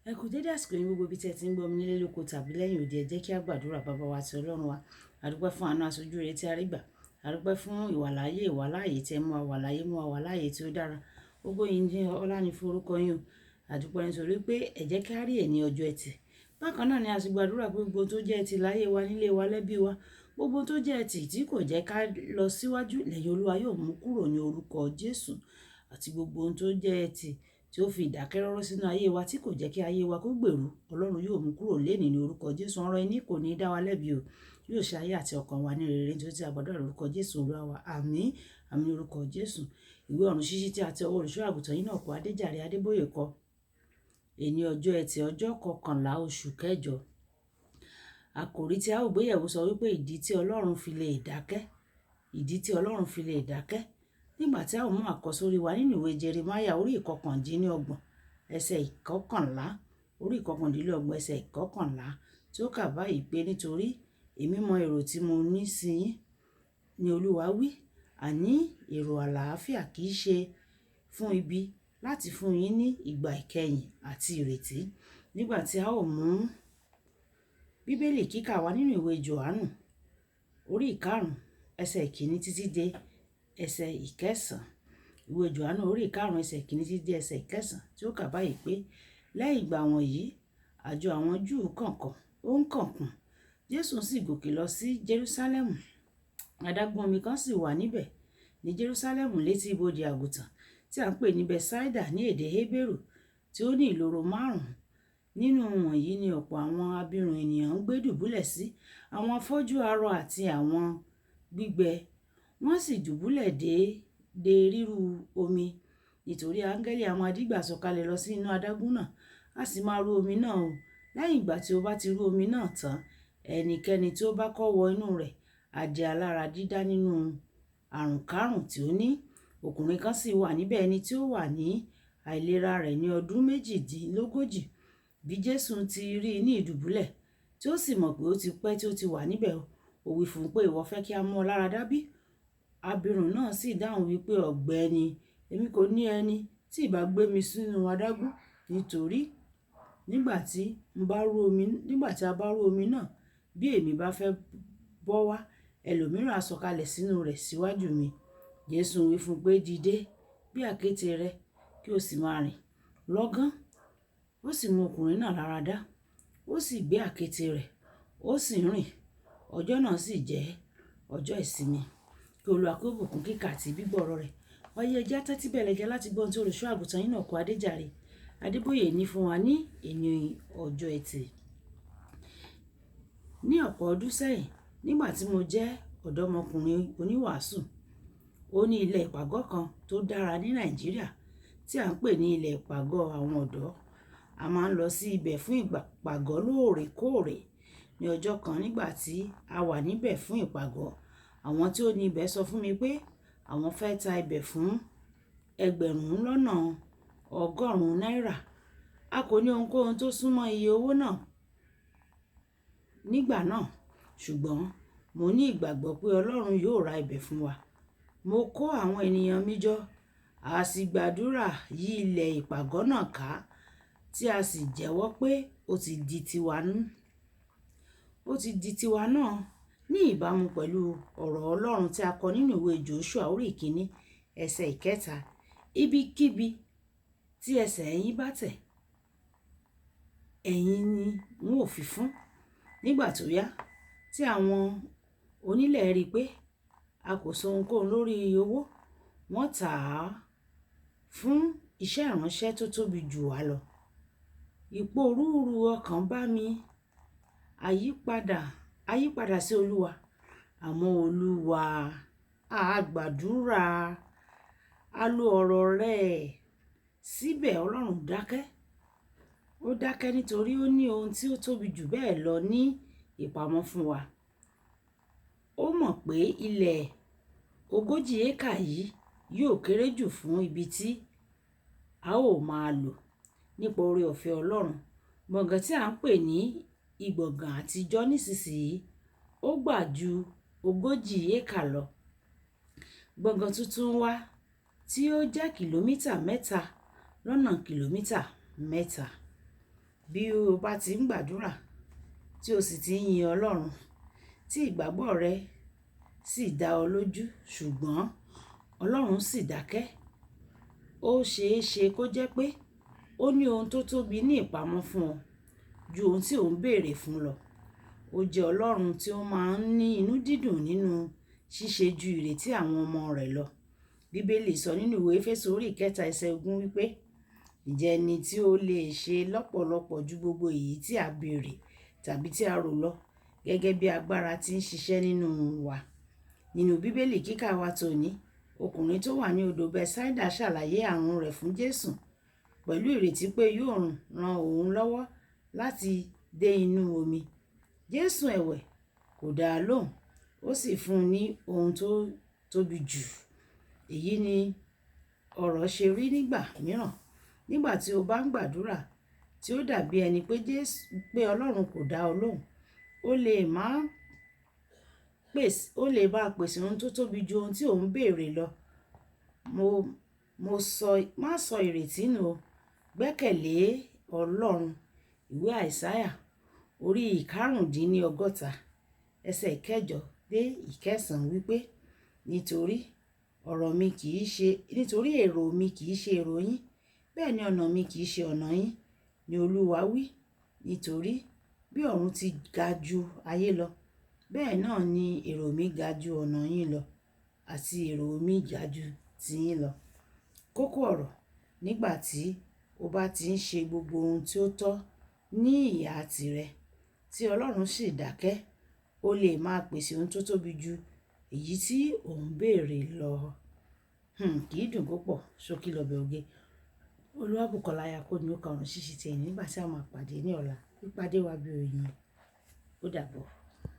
Ẹ kú dédé àsìkò yìí gbogbo ibi tí ẹ ti ń gbọ́ mi nílé lóko tàbí lẹ́yìn odi. Ẹ jẹ́ kí a gbàdúrà. Bàbá wa àti Ọlọ́run wa. A dúpẹ́ fún àánú aṣojú rere tí a rí gbà. A dúpẹ́ fún ìwàláyé, ìwàláàyè tí ẹ mú wa wà láyé, mú wa wà láàyè tí ó dára. Ògo yìí ní ọlá ní fún orúkọ yín o. A dúpẹ́ nítorí pé ẹ jẹ́ kí a rí ẹni ọjọ́ ẹtì. Bákan náà ni a sì gbàdúrà pé gbogbo tó jẹ́ ẹtì láyé wa, nílé wa, lẹ́bí wa, gbogbo tó jẹ́ ẹtì tí kò jẹ́ ká lọ síwájú, lẹ́yìn Olúwa yóò mú kúrò ní orúkọ Jésù. Àti gbogbo ohun tó jẹ́ ẹtì tí ó fi ìdákẹ́rọ́rọ́ sínú ayé wa tí kò jẹ́ kí ayé wa kó gbèrú, Ọlọ́run yóò mú kúrò lénìí ní orúkọ Jésù. Ọ̀rọ̀ ẹni kò ní dá wa lẹ́bi o. Yóò ṣe ayé àti ọkàn wa ní rere nítorí tí a gbàdúrà lórúkọ Jésù Olúwa wa. Àmín. Àmín ní orúkọ Jésù. Ìwé ọ̀run ṣíṣí tí a ti ọwọ́ olùṣọ́ àgùntàn yìí náà kọ, Adéjàre Adébóyè kọ. Èní ọjọ́ ẹtì, ọjọ́ 11 oṣù kẹjọ. Àkòrí tí a ó gbé yẹ̀wò sọ wípé ìdí tí Ọlọ́run fi lè dákẹ́. Ìdí tí Ọlọ́run fi lè dákẹ́. Nígbà tí a ó mú àkọ́sórí wa nínú ìwé Jeremáyà orí 29 ẹsẹ̀ 11, orí 29 ẹsẹ̀ 11, tí ó kà báyìí pé, nítorí èmi mọ èrò tí mo ní sí yín, ní Olúwa wí, àní èrò àlàáfíà, kì í ṣe fún ibi, láti fún yín ní ìgbà ìkẹyìn àti ìrètí. Nígbà tí a ó mú Bíbélì kíkà wa nínú ìwé Jòhánù orí 5 ẹsẹ̀ 1 títí dé ẹsẹ̀ 9. Ìwé Jòhánù orí 5 ẹsẹ̀ 1 títí dé ẹsẹ̀ 9, tí ó kà báyìí pé, lẹ́yìn ìgbà wọ̀nyí, àjọ àwọn Júù kọ̀ọ̀kan ó ń kànkùn. Jésù sì gòkè lọ sí Jerúsálẹ́mù. Adágún omi kan sì wà níbẹ̀ ní Jerúsálẹ́mù létí ibodè àgùntàn, tí à ń pè ní Bẹ́sáídà ní èdè Hébérù, tí ó ní ìloro 5. Nínú wọ̀nyí ni ọ̀pọ̀ àwọn abirùn ènìyàn ń gbé dùbúlẹ̀ sí, àwọn afọ́jú, arọ àti àwọn gbígbẹ. Wọ́n sì dùbúlẹ̀ dé rírú omi. Nítorí áńgẹ́lì a máa dígbà sọ̀kalẹ̀ lọ sí inú adágún náà, a sì máa rú omi náà o. Lẹ́yìn ìgbà tí ó bá ti rú omi náà tán, ẹnikẹ́ni tí ó bá kọ́ wọ inú rẹ̀ á di alára dídá nínú àrùnkárùn tí ó ní. Ọkùnrin kan sì wà níbẹ̀, ẹni tí ó wà ní àìlera rẹ̀ ní ọdún 38. Bí Jésù ti rí i ní ìdùbúlẹ̀, tí ó sì mọ̀ pé ó ti pẹ́ tí ó ti wà níbẹ̀, ó wí fún un pé, ìwọ fẹ́ kí a mú ọ lára dá bí? Abirùn náà sì dáhùn wípé, ọ̀gbẹ́ni, èmi kò ní ẹni tí ìbá gbé mi sínú adágún, nítorí nígbà tí n bá rú omi, nígbà tí a bá rú omi náà, bí èmi bá fẹ́ bọ́ wá, ẹlòmíràn á sọ̀kalẹ̀ sínú rẹ̀ síwájú mi. Jésù wí fún un pé, dìde, gbé àkéte rẹ, kí o sì máa rìn. Lọ́gán, ó sì mú ọkùnrin náà lára dá, ó sì gbé àkéte rẹ̀, ó sì ń rìn. Ọjọ́ náà sì jẹ́ ọjọ́ ìsinmi. Kí Olúwa kó bùkún kíkà àti gbígbọ́ ọ̀rọ̀ rẹ̀. Wáyé, ẹ jẹ́ á tẹ́tí bẹ̀lẹ̀ jẹ́ láti gbọ́ ohun tí olùṣọ́ àgùntàn yín náà kọ, Adéjàre Adébóyè ní fún wa ní èní ọjọ́ ẹtì. Ní ọ̀pọ̀ ọdún sẹ́yìn, nígbà tí mo jẹ́ ọ̀dọ́mọkùnrin oníwàásù, ó ní ilẹ̀ ìpàgọ́ kan tó dára ní Nàìjíríà tí à ń pè ní ilẹ̀ ìpàgọ́ àwọn ọ̀dọ́. A máa ń lọ sí ibẹ̀ fún ìpàgọ́ lóòrèkóòrè. Ní ọjọ́ kan nígbà tí a wà níbẹ̀ fún ìpàgọ́, àwọn tí ó ní ibẹ̀ sọ fún mi pé àwọn fẹ́ ta ibẹ̀ fún 1,100,000 náírà. A kò ní ohunkóhun tó súnmọ́ iye owó náà nígbà náà, ṣùgbọ́n mo ní ìgbàgbọ́ pé Ọlọ́run yóò ra ibẹ̀ fún wa. Mo kó àwọn ènìyàn mi jọ, a sì gbàdúrà yí ilẹ̀ ìpàgọ́ náà ká, tí a sì jẹ́wọ́ pé ó ti di tiwa nú. Ó ti di tiwa náà ní ìbámu pẹ̀lú ọ̀rọ̀ Ọlọ́run tí a kọ nínú ìwé Joṣúà orí 1 ẹsẹ̀ 3. Ibikíbi tí ẹsẹ̀ yín bá tẹ̀, ẹ̀yin ni n ó fi fún. Nígbà tó yá, tí àwọn onílẹ̀ rí pé a kò sọ ohunkóhun lórí owó, wọ́n tà á fún iṣẹ́ ìránṣẹ́ tó tóbi jù wá lọ. Ìpòrúru ọkàn bá mi. Àyípadà sí Olúwa. Àmọ́ Olúwa, a gbàdúrà, a lo ọ̀rọ̀ rẹ̀. Síbẹ̀ Ọlọ́run dákẹ́. Ó dákẹ́ nítorí ó ní ohun tí ó tóbi jù bẹ́ẹ̀ lọ ní ìpamọ́ fún wa. Ó mọ̀ pé ilẹ̀ 40 éékà yìí yóò kéré jù fún ibi tí a ó máa lò nípa oore ọ̀fẹ́ Ọlọ́run. Gbọ̀ngàn tí à ń pè ní ìgbọ̀ngàn àtijọ́ nísinsìnyí ó gbà ju 40 éékà lọ. Gbọ̀ngàn tuntun wa tí ó jẹ́ kìlómítà 3 lọ́nà kìlómítà 3. Bí o bá ti ń gbàdúrà tí o sì ti ń yin Ọlọ́run, tí ìgbàgbọ́ rẹ sì dá ọ lójú, ṣùgbọ́n Ọlọ́run sì dákẹ́, ó ṣe é ṣe kó jẹ́ pé ó ní ohun tó tóbi ní ìpamọ́ fún ọ ju ohun tí ò ń béèrè fún lọ. Ó jẹ́ Ọlọ́run tí ó máa ń ní inú dídùn nínú ṣíṣe ju ìrètí àwọn ọmọ rẹ̀ lọ. Bíbélì sọ nínú ìwé Éfésù orí 3 ẹsẹ̀ 20 wípé, "Ǹjẹ́ ẹni tí ó lè ṣe lọ́pọ̀lọpọ̀ ju gbogbo èyí tí a béèrè tàbí tí a rò lọ, gẹ́gẹ́ bí agbára tí ń ṣiṣẹ́ nínú wa." Nínú Bíbélì kíkà wa tòní, ọkùnrin tó wà ní odò Bethsaida ṣàlàyé àrùn rẹ̀ fún Jésù pẹ̀lú ìrètí pé yóò ran òun lọ́wọ́ láti dé inú omi. Jésù ẹ̀wẹ̀ kò dá a lóhùn, ó sì fún un ní ohun tó tóbi jù. Èyí ni ọ̀rọ̀ ṣe rí nígbà mìíràn. Nígbà tí o bá ń gbàdúrà tí ó dàbí ẹni pé Jésù, pé Ọlọ́run kò dá ọ lóhùn, ó lè bá pèsè ohun tó tóbi ju ohun tí ò ń béèrè lọ. Mo, mo sọ, má sọ ìrètí nù o. Gbẹ́kẹ̀lé Ọlọ́run. Ìwé Àìsáyà orí 65 ẹsẹ̀ 8 dé 9 wípé, "Nítorí ọ̀rọ̀ mi kì í ṣe, nítorí èrò mi kì í ṣe èrò yín, bẹ́ẹ̀ ni ọ̀nà mi kì í ṣe ọ̀nà yín, ni Olúwa wí. Nítorí bí ọ̀run ti ga ju ayé lọ, bẹ́ẹ̀ náà ni èrò mi ga ju ọ̀nà yín lọ, àti èrò mi ga ju ti yín lọ." Kókó ọ̀rọ̀: nígbà tí o bá ti ń ṣe gbogbo ohun tí ó tọ́ ní ìhà tirẹ̀, tí Ọlọ́run sì dákẹ́, ó lè máa pèsè ohun tó tóbi ju èyí tí ò ń béèrè lọ. Kì í dùn púpọ̀, ṣókí lọbẹ̀ oge. Olúwabùkọ́lá Ayako ni ó ka ọ̀run ṣíṣí ti ẹ̀yin nígbà tí a máa pàdé ní ọ̀la. Pípàdé wa bí oyin. Ó dàbọ̀.